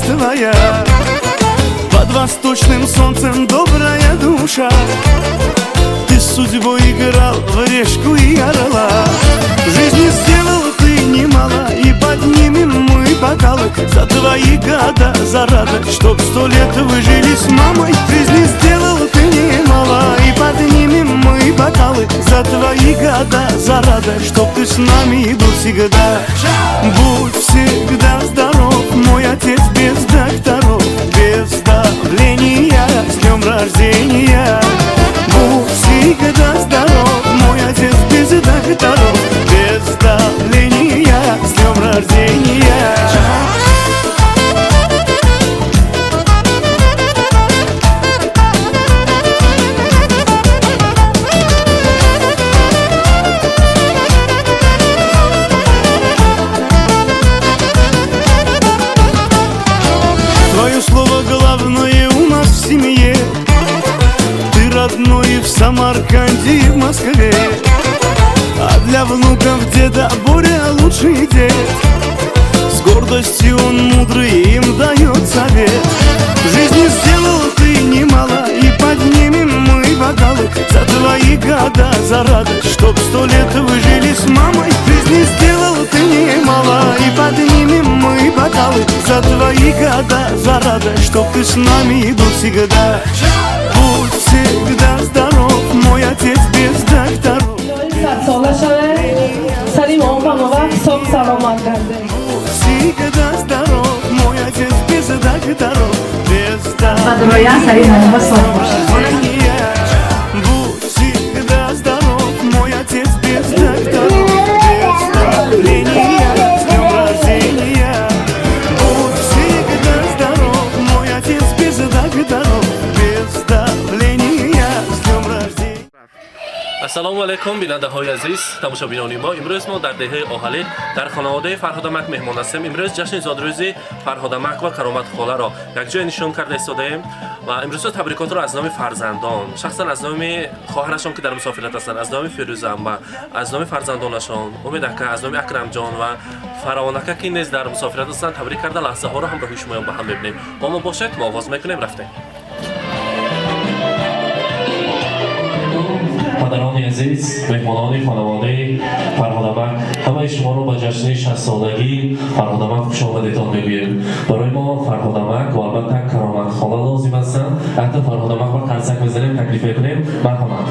радость твоя. Под восточным солнцем добрая душа, ты с судьбой играл в решку и орла. В жизни сделал ты немало, и поднимем мы бокалы за твои года, за радость, чтоб 100 лет вы жили с мамой. В жизни сделал ты немало, и поднимем мы бокалы за твои года, за радость, чтоб ты с нами был всегда. Будь всегда здоров, мой отец без докторов, без давления, с днем рождения. Будь всегда здоров, мой отец без докторов, без давления, с днем рождения. Твое слово главное у нас в семье. Ты родной в Самарканде и в Москве. А для внуков деда Боря лучший дед. С гордостью он мудрый им дает совет. В жизни сделал ты немало, и поднимем мы бокалы за твои года, за радость, чтоб 100 лет вы жили с мамой. В жизни сделал ты немало, и поднимем мы бокалы за твои года, за радость, чтоб ты с нами был всегда. Будь всегда здоров, мой отец без докторов. Всегда здоров, мой отец без докторов, без давления. Будь всегда здоров, мой отец без докторов, без давления, с днем рождения. Будь всегда здоров, мой отец без докторов, без давления, с днем рождения. Ассалому алайкум, бинандаҳои азиз, тамошобинони мо. Имрӯз мо дар деҳаи Оҳалӣ дар хонаводаи Фарҳодамак меҳмон ҳастем. Имрӯз ҷашни зодрӯзи Фарҳодамак ва Кароматхоларо якҷоя нишон карда истодаем ва имрӯзо табрикотро аз номи фарзандон, шахсан аз номи хоҳарашон, ки дар мусофират ҳастанд, аз номи Фирӯза амма, аз номи фарзандонашон Умед ака, аз номи Акрамҷон ва Фаравонака, ки низ дар мусофират ҳастанд, табрик карда, лаҳзаҳоро ҳамроҳи шумоён ба ҳам мебинем. Бо мо бошед, мо оғоз мекунем, рафтем. Падарони азиз, меҳмонони хонаводаи Фарҳодамак, ҳамаи шуморо ба ҷашни 60-солагии Фарҳодамак хушомадетон мегӯем. Барои мо Фарҳодамак ва албатта Кароматхола лозим ҳастанд. Ҳатто Фарҳодамакро қарсак мезанем, таклиф мекунем. Марҳамат.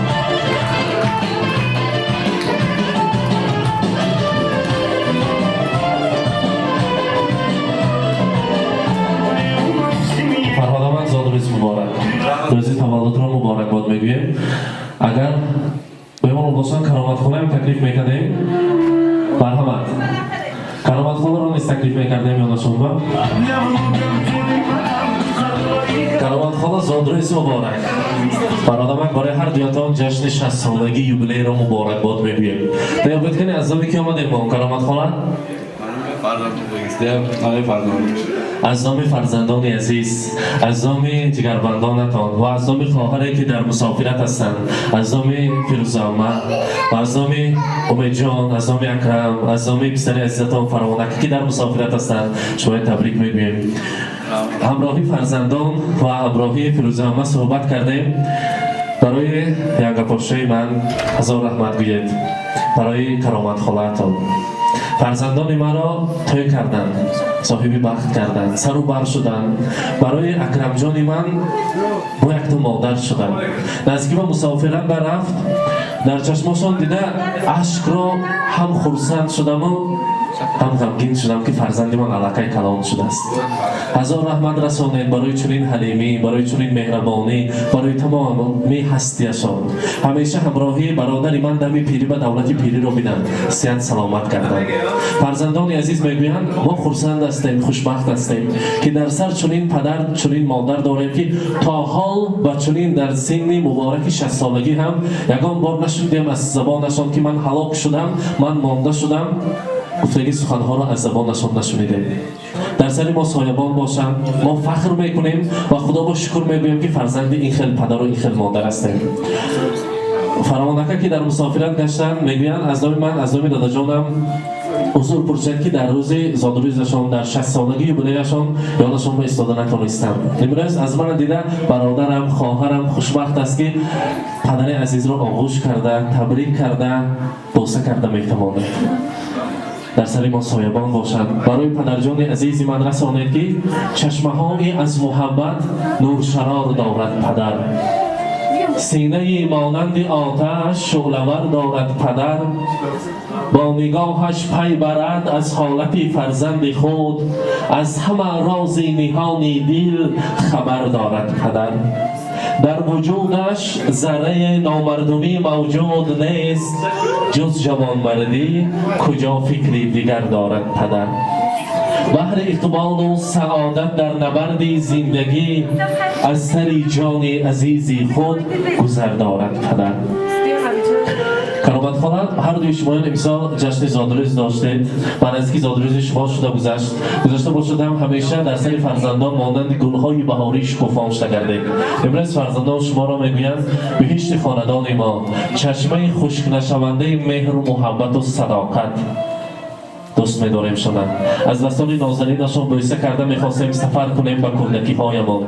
Фарҳодамак, зодрӯз муборак, рӯзи таваллудро муборакбод мегӯем. Агар меҳмон бошанд, Кароматхонаам таклиф мекардем. Марҳамат, Кароматхонаро низ таклиф мекардем ёнашонба. Кароматхона, зодрӯз муборак. Бародармак, барои ҳар дуятон ҷашни 60-солагии юбилейро муборакбод мегӯем. Деёбед кани, аз номи ки омадем мо, Кароматхона? Аз номи фарзандони азиз, аз номи ҷигарбандонатон ва аз номи хоҳаре, ки дар мусофират ҳастанд, аз номи Фирӯзаама ва аз номи Умедҷон, аз номи Акрам, аз номи писари азизатон Фаровонака, ки дар мусофират ҳастанд, шуморо табрик мегӯем. Ҳамроҳи фарзандон ва ҳамроҳи Фирӯзаама суҳбат кардем. Барои янгапошаи ман ҳазор раҳмат гӯед, барои Кароматхолаатон. Фарзандони маро тӯй карданд, соҳиби бахт карданд, сару бар шуданд. Барои Акрамҷони ман бо якто модар шуданд. Наздики ба мусофират барафт, дар чашмошон дида ашкро, ҳам хурсанд шудаму ҳам ғамгин шудам, ки фарзанди ман аллакай калон шудааст. Ҳазор раҳмат расонед барои чунин ҳалимӣ, барои чунин меҳрабонӣ, барои тамоми ҳастияшон. Ҳамеша ҳамроҳии бародари ман дами пирӣ ба давлати пириро биданд, сиҳат саломат карданд. Фарзандони азиз мегӯянд: мо хурсанд ҳастем, хушбахт ҳастем, ки дар сар чунин падар, чунин модар дорем, ки то ҳол ба чунин дар синни мубораки 60-солагӣ ҳам ягон бор нашунидем аз забонашон, ки ман ҳалок шудам, ман монда шудам. Гуфтаги суханҳоро аз забонашон нашунидем. Дар сари мо соябон бошанд. Мо фахр мекунем ва Худо бо шукр мегӯем, ки фарзанди ин хел падару ин хел модар ҳастем. Фаровонака, ки дар мусофират гаштанд, мегӯянд: аз номи ман, аз номи дадаҷонам. Узр пурсед, ки дар рӯзи зодрӯзашон, дар 60-солагии юбилеяшон ёдашон ба истода натонистам. Имрӯз аз мана дида бародарам, хоҳарам хушбахт аст, ки падари азизро оғӯш карда, табрик карда, бӯса карда метавонад. Дар сари мо соябон бошад. Барои падарҷони азизи ман расонед, ки чашмаҳои аз муҳаббат нуршарор дорад падар, синаи монанди оташ шӯълавар дорад падар. Бо нигоҳаш пай барад аз ҳолати фарзанди худ, аз ҳама рози ниҳони дил хабар дорад падар. Дар вуҷудаш зарраи номардумӣ мавҷуд нест, ҷуз ҷавонмардӣ куҷо фикри дигар дорад падар. Баҳри иқболу саодат дар набарди зиндагӣ аз сари ҷони азизи худ гузар дорад падар. Каромат хола, ҳар дуи шумоён имсол ҷашни зодрӯз доштед ва наздики зодрӯзи шумо шуда гузашт. Гузашта бошадам, ҳамеша дар сари фарзандон монанди гулҳои баҳорӣ шукуфон шуда гардед. Имрӯз фарзандон шуморо мегӯянд биҳишти хонадони мо, чашмаи хушкнашавандаи меҳру муҳаббату садоқат. Дӯст медорем шуна. Аз дастони нозанинашон бӯса карда мехостем сафар кунем ба кӯдакиҳоямон.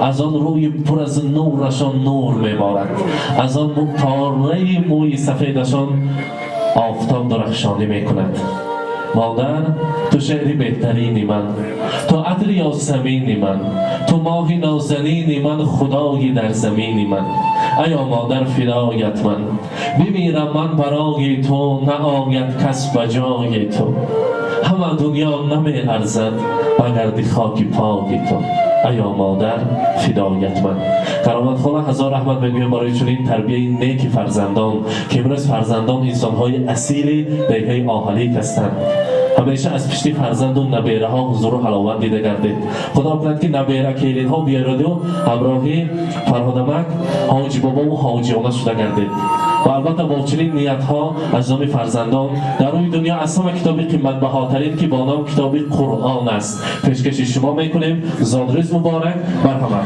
Аз он рӯи пур аз нурашон нур меборад, аз он пораи мӯи сафедашон офтоб дурахшонӣ мекунад. Модар, ту шеъри беҳтарини ман, ту атри ёсамини ман, ту моҳи нозанини ман, худои дар замини ман. Аё модар, фидоят ман, бимирам ман барои ту, наояд кас ба ҷои ту. Ҳама дунё намеарзад ба гарди хоки пои ту. Аё модар, фидоят ман. Каромат хола, ҳазор раҳмат мегӯям барои чунин тарбияи неки фарзандон, ки имрӯз фарзандон инсонҳои асили деҳаи Оҳалик ҳастанд. Ҳамеша аз пишти фарзанду набераҳо ҳузуру ҳаловат дида гардед. Худо кунад, ки набера келинҳо биёраду ҳамроҳи Фарҳодамак ҳоҷибобову ҳоҷиёна шуда гардед. Ва албатта, бо чунин ниятҳо аз номи фарзандон дар рӯи дунё аз ҳама китоби қиматбаҳотарин, ки бо ном китоби Қуръон аст, пешкаши шумо мекунем. Зодрӯз муборак! Марҳамат,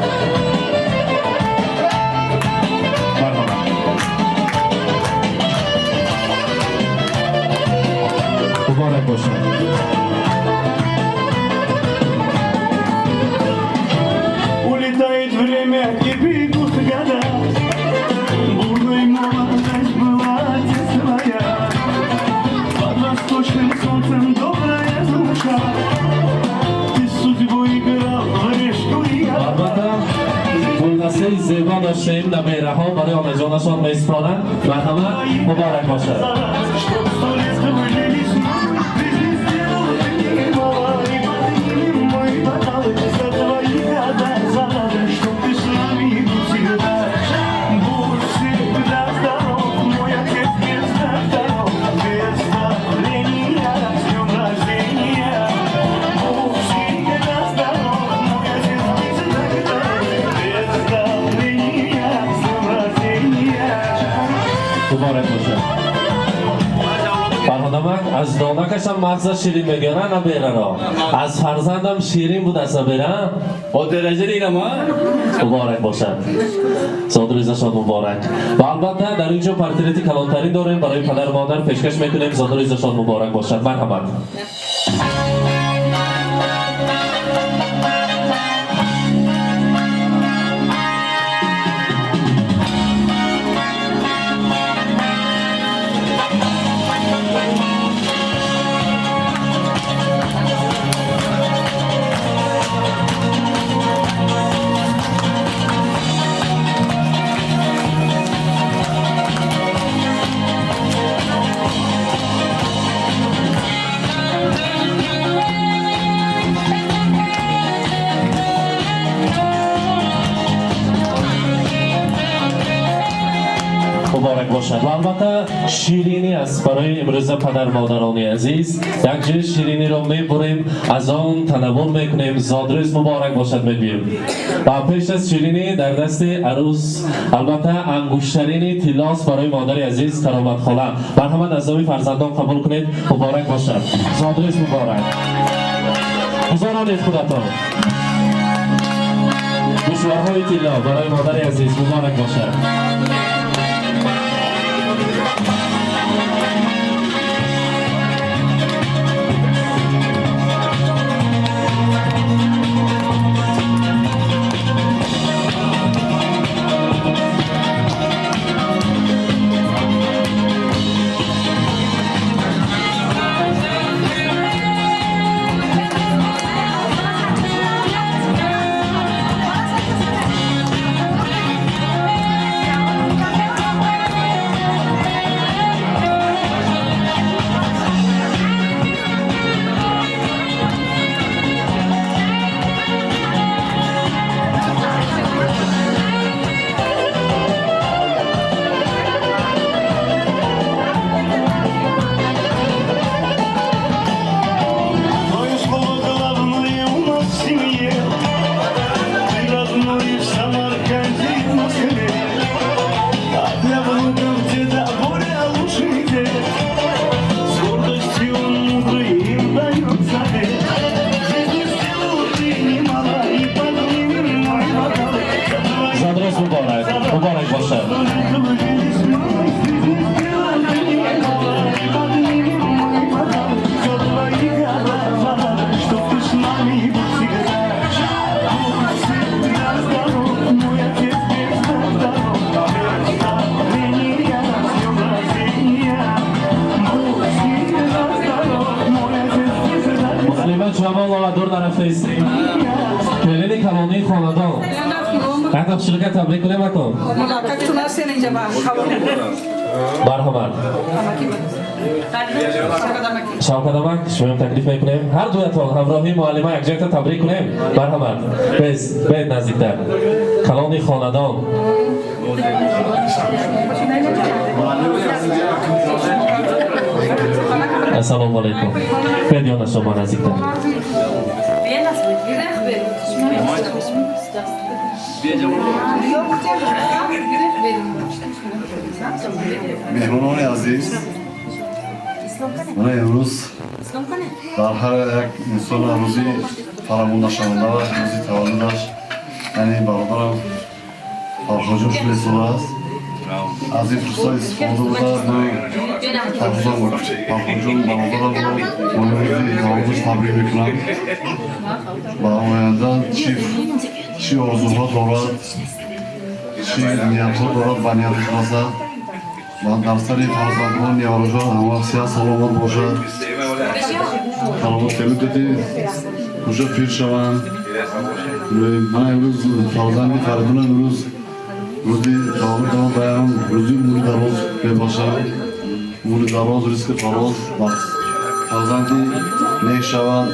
марҳамат. Муборак бошад. Улетает время, и бегут года. Бурной молодость была твоя. Под восточным солнцем добрая душа. Ты с судьбой играл в решку, и я. Албатта, гулдастаи зебо доштем, набераҳо барои онаҷонашон месупоранд. Марҳамат, муборак бошад. Чтоб сто лет мы жили с жизни сделал ты немало. И поднимем мой бокал за твои года, за чтоб ты с нами был всегда. Будь всегда здоров, мой отец без докторов, без давления, с днем рождения. Будь всегда здоров, мой отец без докторов, без давления, с днем рождения. Муборак бошад. Фарҳодамак, аз донакашам мағза ширин мегӯяна набераро, аз фарзандам ширин буд аз набера. О дараҷа дидам, а? Муборак бошад, зодрӯзашон муборак. Ва албатта, дар ин ҷо портрети калонтарин дорем, барои падару модар пешкаш мекунем. Зодрӯзашон муборак бошад. Марҳамат. Муборак бошад. Ва албатта, ширинӣ аст барои имрӯза падар модарони азиз. Як ҷои шириниро мебурем, аз он танаввул мекунем, зодрӯз муборак бошад мегӯем. Ва пеш аз ширинӣ дар дасти арӯс, албатта, ангуштарини тиллост барои модари азиз Кароматхола. Марҳамат, аз номи фарзандон қабул кунед. Муборак бошад, зодрӯз муборак. Гузаронед худатон. Гӯшворҳои тилло барои модари азиз, муборак бошад. Калонии хонадон. Якта хушрӯка табрик кунем акун. Марҳамат. Шавкат амак, шумоям таклиф мекунем. Ҳар дуятон ҳамроҳи муаллима якҷоята табрик кунем. Марҳамат. Без, бед наздиктар. Калони хонадон. Ассалому алайкум. Бед ёна шумо наздиктар. Меҳмонони азиз, мана имрӯз дар ҳар як инсон рӯзи фаромӯшнашаванда рӯзи таваллудаш, яъне бародарам Фарҳодҷон шуда истодааст. Аз ин фурсат истифода бурда, Фарҳодҷон бародарамро бо рӯзи таваллудаш табрик мекунам. Ба оянда чӣ орзуҳо дорад, чӣ ниятҳо дорад, ба нияташ расад ва дар сари фарзандон, ниёрожон ҳамвақт сиҳат саломат бошад, саломат келудати кӯша пир шаванд. Мана имрӯз фарзанди Фаридунам имрӯз рӯзи таваллуд дорад, баям рӯзи умри дароз мебошад, умри дароз, ризқи фароз ва фарзанди нек шавад,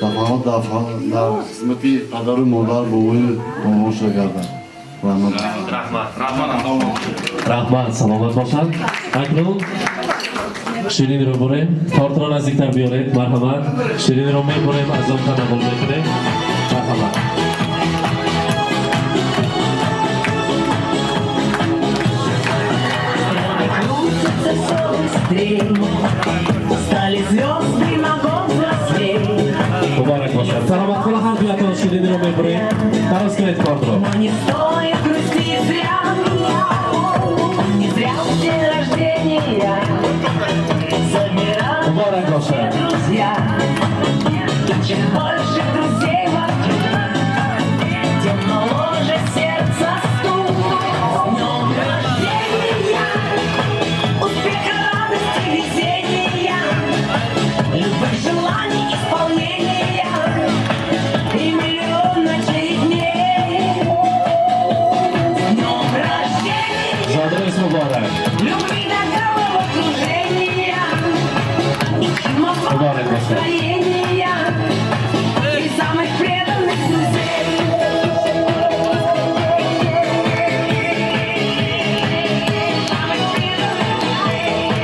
дафъаҳо дар хизмати падару модар, бобою бобоша гардад. Раҳмат. Раҳмат, саломат бошанд. Акнун шириниро бурем. Тортро наздиктар биёред. Марҳамат. Шириниро мебурем, аз он танаввул мекунем. Марҳамат. Крутится все быстрей, стали звезды на год взрослей. Муборак бошад. Саломат хола, ҳар дуятон шириниро мебурем. Тароз кунед кортро. Но не стоит грустить зря, не зря в день рождения собираются Муборак бошад. Друзья. И чем больше друзей вокруг, тем моложе сердце стук. С днем рождения, успеха, радости, везения, любых желаний исполнения и миллион ночей и дней. С днем рождения! Зодрӯз муборак. Любви до головокружения и чумового Муборак бошад. Настроения и самых преданных друзей. Самых преданных друзей.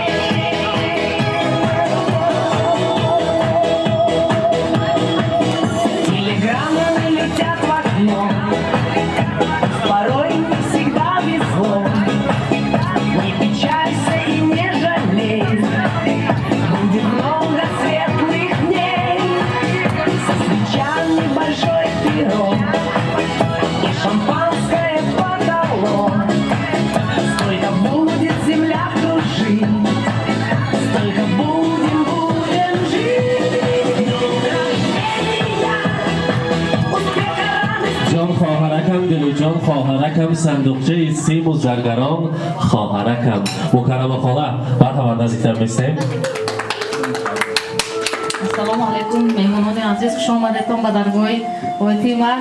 Телеграммы летят в окно, порой не всегда везло. Не печалься и не жалей, будет много светлых дней. Со свечами большой пирог и шампанское под. Сколько будет земля кружить, столько будем, будем жить. С днем рождения, успеха, радости. Ҷон хоҳаракам, дилу ҷон хоҳаракам, сандуқчаи симу заргарон хоҳаракам. Мукаррама хола, марҳамат, наздиктар местем. Ассалому алайкум, меҳмонони азиз, хуш омадетон ба даргоҳи оити ман.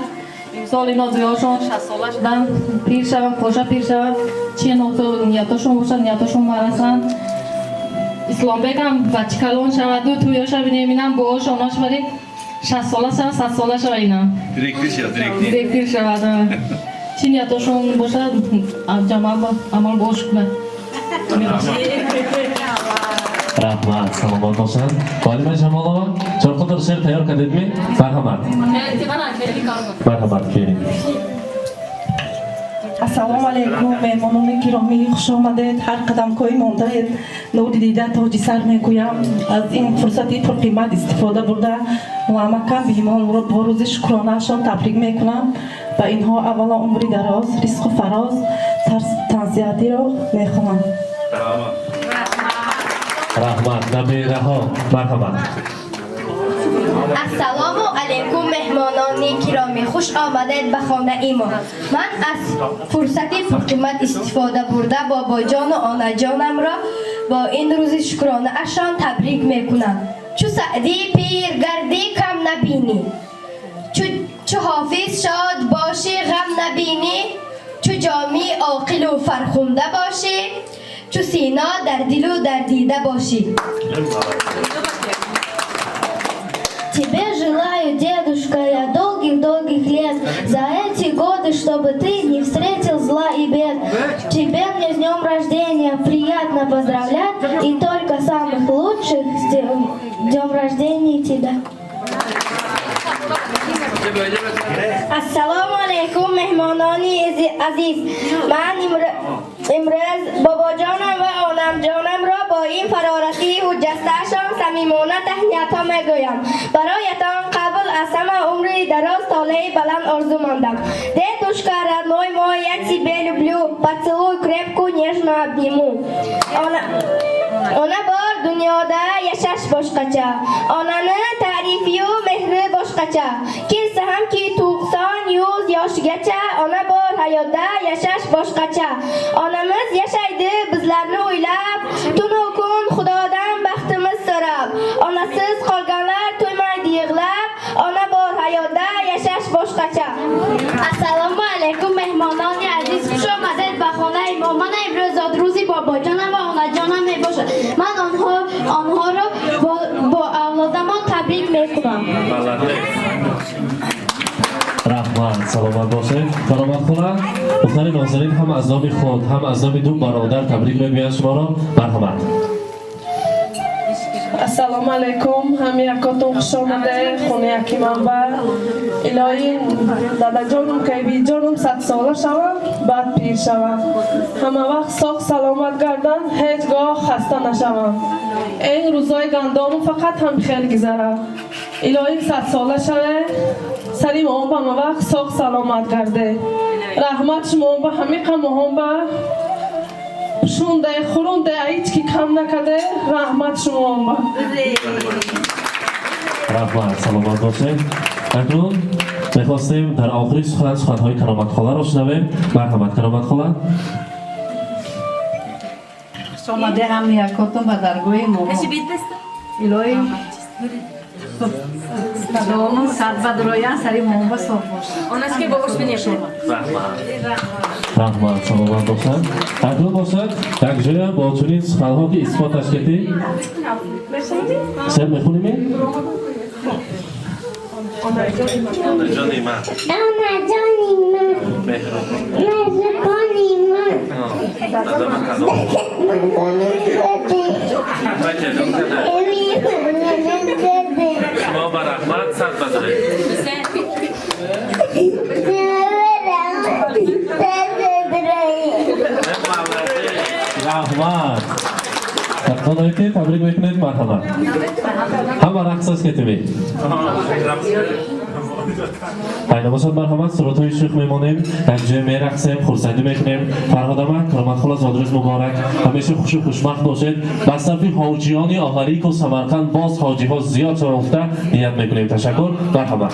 Имсол ино дуёшон 60-сола шуданд, пир шаванд, қоша пир шаванд, чи ниятошон бошад, ниятошон барасанд. Исломбекам бачи калон шаваду тӯёша бинем, инам боошо онош вале 60-сола шавад, 100-сола шава инам. Директор шавад, директор. Директор шавад. Чи ниятошон бошад, ҷамал амал бош кунад. Раҳмат, саломат бошанд. Муаллима Ҷамолова, чорқудр шеър тайёр кардедми? Марҳамат, марҳамат, келин. Ассалому алайкум, меҳмонони гиромӣ, хуш омадед. Ҳар қадамкои мондаед нури дида, тоҷи сар мегӯям. Аз ин фурсати пурқимат истифода бурда, муаммакам беҳимонро бо рӯзи шукронаашон табрик мекунам. Ба инҳо аввало умри дароз, ризқу фароз, тансиҳатиро мехоҳам. Раҳмат. Набераҳо, марҳамат. Ассалому алайкум, меҳмонони киромӣ, хуш омадед ба хонаи мо. Ман аз фурсати пурқимат истифода бурда, бобоҷону онаҷонамро бо ин рӯзи шукронаашон табрик мекунам. Чу Саъдии пир гардӣ, кам набинӣ. Чу Чу Ҳофиз шод бошӣ, ғам набинӣ, чу Ҷомӣ оқилу фархунда бошӣ, чу Сино дар дилу дар дида бошӣ. Тебе желаю, дедушка, я долгих-долгих лет, за эти годы, чтобы ты не встретил зла и бед. Тебе мне с днем рождения приятно поздравлять, и только самых лучших с днем рождения тебя. Ассалому алайкум, меҳмонони азиз. Ман имрӯз бобоҷонам ва онамҷонамро бо ин фарорасии ҳуҷҷастаашон самимона таҳниятҳо мегӯям. Бароятон қабл аз ҳама умри дароз, толеи баланд орзу мондам. Дедушка, родной мой, я тебя люблю, поцелуй крепко, нежно обниму. Ona bor dunyoda yashash boshqacha. Onani ta'rifiyu mehri boshqacha. Kelsa hamki 90-100 yoshigacha, ona bor hayotda yashash boshqacha. Onamiz yashaydi bizlarni o'ylab, tunu kun Xudodan baxtimiz so'rab. Onasiz qolganlar to'ymaydi yig'lab, ona bor hayotda yashash boshqacha. Ассалому алайкум, меҳмонони азиз, хуш омадед ба хонаи мо. Ман имрӯз зодрӯзи бобоҷонам ва онаҷонам мебошад. Ман онҳоро бо авлодамон табрик мекунам. Раҳмат, саломат бошед. Каромат хола, духтари нозанин ҳам аз номи худ, ҳам аз номи ду бародар табрик мегӯянд шуморо. Марҳамат. Ассалому алайкум, ҳами якотон хуш омаде хонаи якиманба. Илоҳӣ, дадаҷонум, кайбиҷонум 100 сола шаванд, баъд пир шаванд. Ҳама вақт соғ саломат гарданд, ҳеҷ гоҳ хаста нашаванд. Ин рӯзои гандому фақат ҳам хел гузарад. Илоҳӣ, 100 сола шаве, сари моҳон ҳама вақт соғ саломат гарде. Раҳмат шумоба, ҳамиқа моҳонба шунде хурунде, ҳеҷ ки кам накарде. Раҳмат шумоба. Раҳмат, саломат бошед. Акнун мехостем дар охири сухан суханҳои Кароматхоларо шунавем. Марҳамат, Кароматхола. Омаде ҳам якотон ба даргоҳи мо. Илоҳӣ, кадому сад бадроян сари мо ба соф бошад. Раҳмат, саломат бошад. Акнун бошад, якҷоя бо чунин суханҳо ки исботаш кардӣ, шеър мехонем. Онаҷони ман, меҳрубони ман, модари. Шумо ба раҳмат, сад бадред. Раҳмат. Оное ки табрик мекунед, марҳамат. Ҳама рақсаш кетими. Пайда бошад, марҳамат, суратҳои шӯх мемонем, якҷоя мерақсем, хурсандӣ мекунем. Фарҳодама, Кароматхола, зодрӯз муборак, ҳамеша хушу хушбахт бошед. Ба сафи ҳоҷиёни Оҳарику Самарқанд боз ҳоҷиҳо зиёд шаванд, ният мекунем. Ташаккур, марҳамат.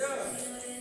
Yeah.